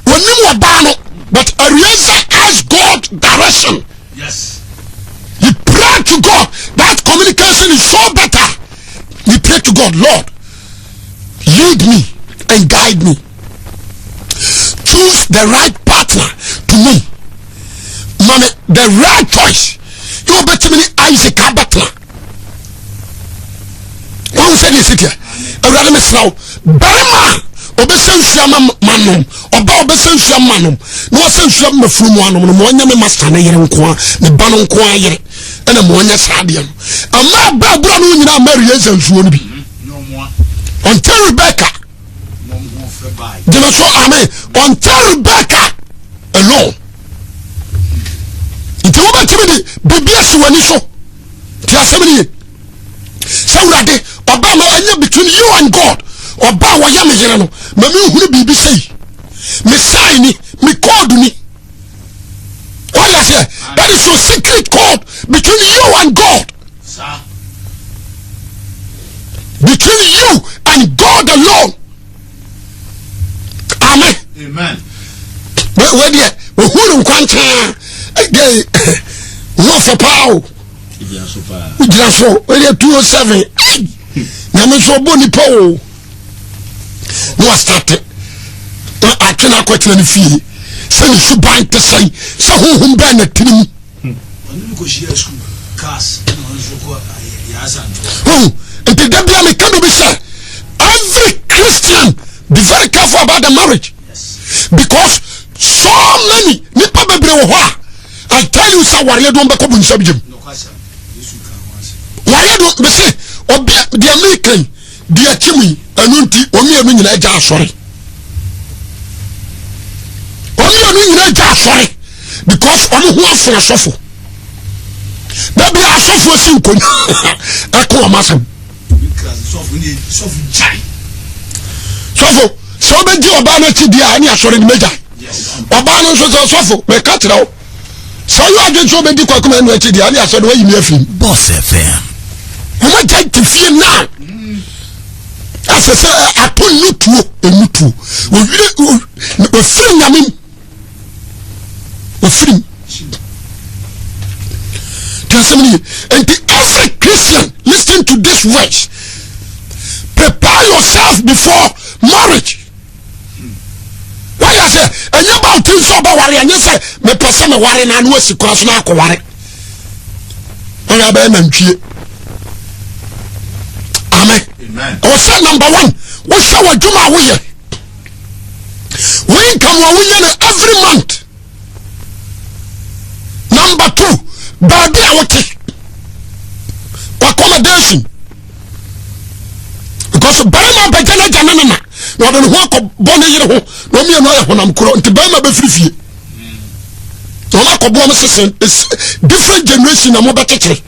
wɔnim ɔbaa no but Eliezer asked God direction. Yes. He prayed to God. That communication is so better. He prayed to God, Lord, lead me and guide me. Choose the right partner to me. Mommy, the right choice. You better me Isaac Abatla. Wɔn sɛ deɛ sitiɛ. Awurade mesrɛ wo, barima a ɔbɛsɛ nsuo ama manom, ɔba a ɔbɛsɛ nsuo ama nom, na ɔsɛ nsuo ama funu mu anom no, ma ɔnyɛ me masta ne yere nko a, me ba no nko a yere, ɛna ma ɔnyɛ saa adeɛ no. Ama aba abura no nyinaa ama Eliezer nsuo no bi. Ɔnte Rebecca. Gyeme so amen. Ɔnte Rebecca alone. Nti wobɛtumi de biribi asi w'ani so. Ti asɛm no ye. Sɛ Awurade, ɔbaa ma ɛnyɛ between you and God. Ɔbaa wɔyɛ me yere no, ma menhunu biribi sei. Me sign ni, me code ni. What you say? That is your secret code between you and God. Between you and God alone. Amen. Amen. Wei deɛ ohun no nkwankyɛn a ɛgɛ ho afɛ paa o. Wogyina so wei deɛ 207 nyame nso ɔbɔ nipa o na wastate na atwe no akɔtena ne fie sɛ ne suban te sɛn sɛ honhom bɛn na tene mu. Nti da bia meka biribi sɛ every Christian be very careful about the marriage because so many nipa bebree wɔ hɔ a I tell you sɛ awareɛ de wɔn bɛkɔ bu nsɛm gyem wareɛ de mese obi deɛ meka yi deɛ akyi mu yi ɛno nti wɔn mmienu nyinaa gya asɔre wɔn mmienu nyinaa gya asɔre because wɔn ho afo asɔfo dabi asɔfo si nkonnwa ɛko wɔn asɛm sɔfo sɛ wobɛgye ɔbaa no akyi di a ɛne asɔre no mɛgya ɔbaa no nso sɛ sɔfo mɛka kyerɛ wo sɛ ɔyɛ adwene sɛ wobɛdi kwakoma ɛno akyi di a ɛne asɔre no wayi me afiri mu Boss FM. wɔn agya te fie now asɛ sɛ ato nnutuo nnutuo wɔwire wɔfiri nyame mu wɔfiri mu tí asɛm ni yɛ nti every Christian listen to this words prepare yourself before marriage wọ́n yà sẹ́ ẹ̀yẹ́ bá ọtí nsọ ọba wari ẹ̀yẹ́ sẹ́ mẹpẹ sẹ́ mẹ wari náà ni wọ́n si kwan so náà akọ wari wọ́n yà bẹ́ẹ̀ nantwie amen ọ̀sẹ̀ number one wọ́n hyɛ wọ́n adwuma a woyɛ wọ́n income a woyɛ no every month. Number two, baabi a wote accommodation because barima bɛgya n'agya ne ne na na ɔde ne ho akɔbɔ ne yere ho na ɔmo mmienu ayɛ honam korɔ nti barima bɛfiri fie na ɔmo akɔbɔ ɔmo sese different generation na mo bɛkyekyere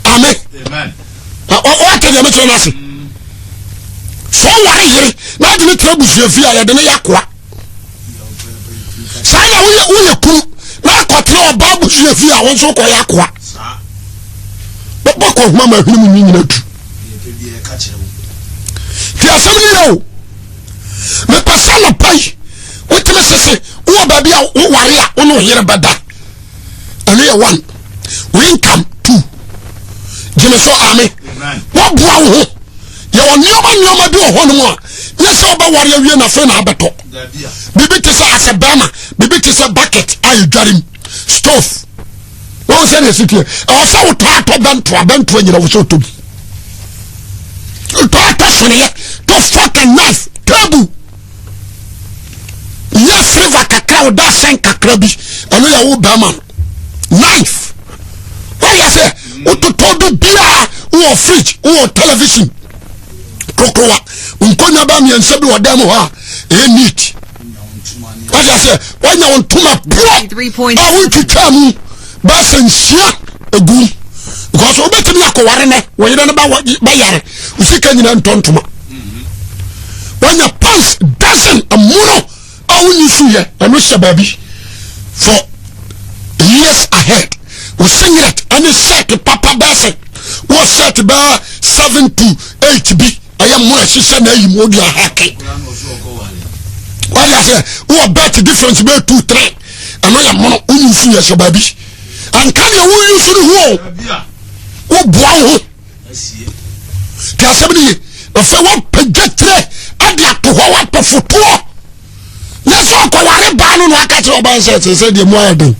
amen ɔwate deɛ mekyerɛ no ase sɛ ɔware yere na ade ne tena abusua fie a yɛde ne yɛ akoa. woyɛ woyɛ kunu na akɔtena ɔbaa abusua fie a wo nso wokɔyɛ akoa. Bɛbɔ kɔhoma ma hwene mu nwi nyina tu. Ti asɛm no yɛ o. Mepɛ sɛ anɔpa yi wotumi sese wowɔ baabi a woware a wo ne wo yere bɛda. Ɛno yɛ one. Wo income two. Gyeme so ame. Woaboa wo ho. Yɛwɔ nneɛma nneɛma bi wɔ hɔnom a nyɛ sɛ wobɛware awie na afei na abɛtɔ. Biribi te sɛ asɛ bɛrima, biribi te sɛ bucket a yɛdware mu, stove. Wɔn sɛ na ɛsi teɛ. Ɛwɔ sɛ wotɔ atɔ bɛntoa bɛntoa nyina wɔ sɛ wotɔ bi. Wotɔ atɔ soneɛ, tɔ fork and knife, table. Yɛ silver kakra wo da asɛn kakra bi. Ɛno yɛ wo bɛrima no. Knife. Wɔyɛ sɛ wototɔ bi biara wowɔ fridge, wowɔ television. Kokrowa. Nkonnwa bɛɛ mmiɛnsa bi wɔ dan mu hɔ a ɛyɛ neat. Wɔyɛ sɛ wɔanya wo ntoma porɔ a wontwitwa mu bɛsɛ nsia egu because wobɛtumi akɔware nɛ wo yere no bɛyare wo sika nyina ntɔ ntoma wanya pants dozen amono a wonyi so yɛ ɛno hyɛ baabi for years ahead wo singlet ɛne shirt papa bɛsɛ wɔ shirt bɛɛ 7 to 8 bi ɛyɛ mo ɛhyehyɛ na ayi mu odi ahake wadi aseɛ wowɔ bet difference bɛyɛ 2 3 ɛno yɛ mono wonyi so yɛ hyɛ baabi anka deɛ wonyi so no ho o woboa wo ho te asɛm no ye afei woapagya tirɛ ade ato hɔ woatɔ fotoɔ nyɛ sɛ ɔkɔware baa no na aka kyerɛ ɔbaa sɛ sɛ sɛ deɛ mu ayɛ den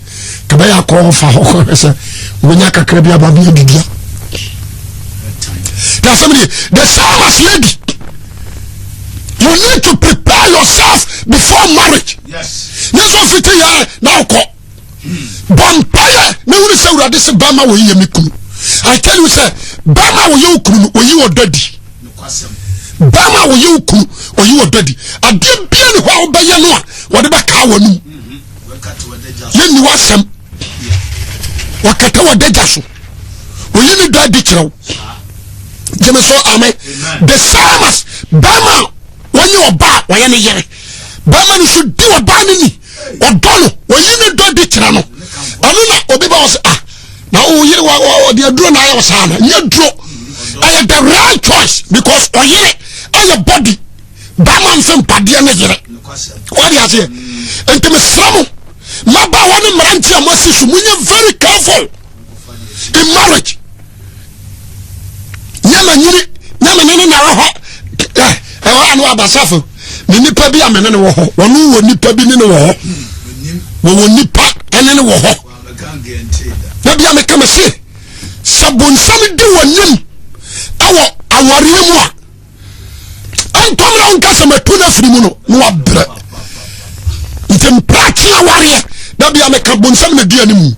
kabɛyɛ akɔ hɔ fa hɔ kɔhwɛ sɛ wobɛnya kakra bi aba bi adidia te asɛm no ye. The same as lady, you need to prepare yourself before marriage. Nyɛ sɛ ɔfiti yɛ na wokɔ bɔ mpaeɛ na wone sɛ awurade sɛ bɛma wɔyi yɛ me kunu. I tell you sɛ bɛma wɔyɛ wo kunu no ɔyi wɔ dadi. Bɛma wɔyɛ wo kunu ɔyi wɔ dadi. Adeɛ bia ne hɔ a wobɛyɛ no a wɔde bɛkaa w'anum. Yɛnni w'asɛm. Wɔkata w'adagya so. Ɔyi ne dɔ adi kyerɛ wo. Gyeme so amen. The same as bɛma wɔnyɛ ɔbaa wɔyɛ ne yere. Bɛma no so di ɔbaa no ni. Ɔdɔ no, ɔyi ne dɔ di kyerɛ no. Ɛno na obi ba wɔ sɛ ah na wo yere wa ɔde aduro na ayɛ wɔ saa no. Nyɛ duro. Ɛyɛ the right choice because ɔyere ɛyɛ body. Bɛma nso mpadeɛ ne yere. Wɔde aseɛ. Nti mesrɛ mo mmabaawa ne mmeranteɛ a moasi so monyɛ very careful in marriage. Nyɛ ma nyini nyɛ me ne ne na wɔ hɔ ɛhɔ ano abasafo me nipa bi a me ne ne wɔ hɔ wɔn wɔ nipa bi ne ne wɔ hɔ wɔwɔ nipa ɛne ne wɔ hɔ na bia meka me se sɛ bonsam di wɔ nim ɛwɔ awareɛ mu a ɛntɔm na wonka sɛ matu no afiri mu no na wabrɛ. Nti mpratwe awareɛ da bia meka bonsam na di anim.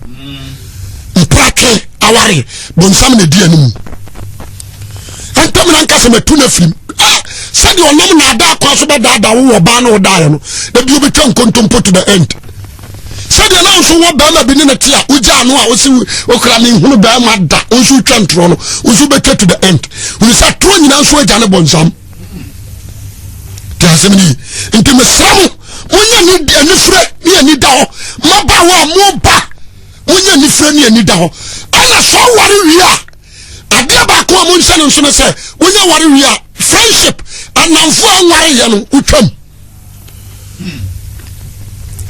Mpratwe awareɛ bonsam na di anim. Ɛntɔm na nka sɛ matu no afiri mu sɛdeɛ ɔnam naadaa kwan so bɛdaadaa wo wɔ baa na ɔdaeɛ no da bi wobɛtwa nkontompo to the end. Sɛdeɛ na nso wɔ bɛrima bi ne ne te a wogyaa no a wosi okura ne nhunu bɛrima da wo nso wotwa ntorɔ no wo nso wobɛtwa to the end. Hunu sɛ torɔ nyinaa nso agya ne bɔnsam. Te asɛm no yi. Nti mesrɛ mo monyɛ anifire ne ani da hɔ. Mmabaawa a moba monyɛ anifire ne ani da hɔ. Ɛna sɛ ɔware wie a adeɛ baako a monhyɛ no nso no sɛ wonya ware wie a friendship anamfo a nwareyɛ no wotwam.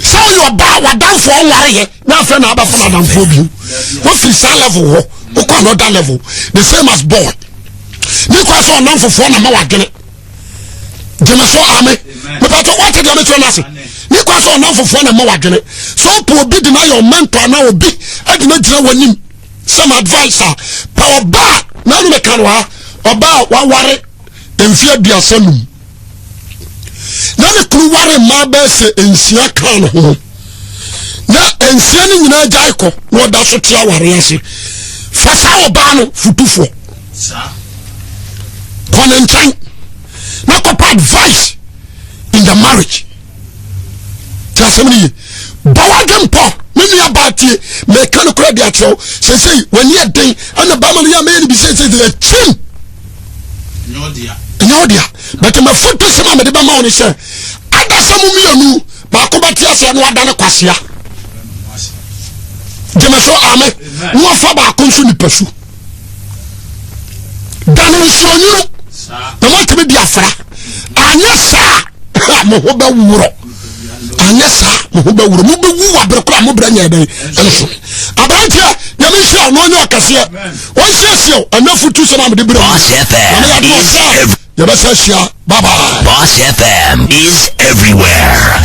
Sɛ woyɛ ɔbaa wadamfoɔ nwareyɛ na afei na abɛfa no adamfoɔ bio wofiri saa level hɔ wokɔ another level. The same as boy ne kɔ sɛ ɔnam fofoɔ na ma wadwene. Gyeme so ame. Mepatɔ woate deɛ mekyerɛ no ase. Ne kɔ sɛ ɔnam fofoɔ na ma wadwene. Sɛ wopɛ obi de no ayɛ ɔmɛntɔ anaa obi de no gyina w'anim sɛ advice a pɛ ɔbaa na ɛno meka no ha ɔbaa waware mfe 35 na ne kunu ware mmaa bɛyɛ sɛ nsia kaa ne ho na nsia no nyinaa gyae kɔ na ɔda so te aware ase. Fa saa ɔbaa no fotufoɔ kɔ ne nkyɛn na kɔpa advice in the marriage. Te asɛm no ye. Bɔ w'adwe mpɔ me nua baa tie meka no kora de akyerɛ wo sɛsei w'ani yɛ den ɛna bɛma no yɛ mɛyɛ no bi sɛsei akyim ɛnyɛ wo dea. But mafoto sɛm a mede bɛma wo ne sɛ adasa mu mmienu. Baako bɛte aseɛ na wadane kwasea. Gyeme so ame. Na wafa baako nso nipa su. Dane nsuo nwunu na moatumi di afra. Anyɛ saa mo ho bɛworɔ. Anyɛ saa mo ho bɛworɔ. Mobɛwu wɔ abere koro a mo brɛ nyɛ dɛn nso. Aberanteɛ nyame nhyira wo na ɔnyɛ ɔkɛseɛ. Ɔnsiesie wo ɛnɛ futu sɛm a mede brɛ mu. Nyame yɛ adom ɔsɛ yɛbɛsɛ ahyia. Bye bye. Boss FM is everywhere.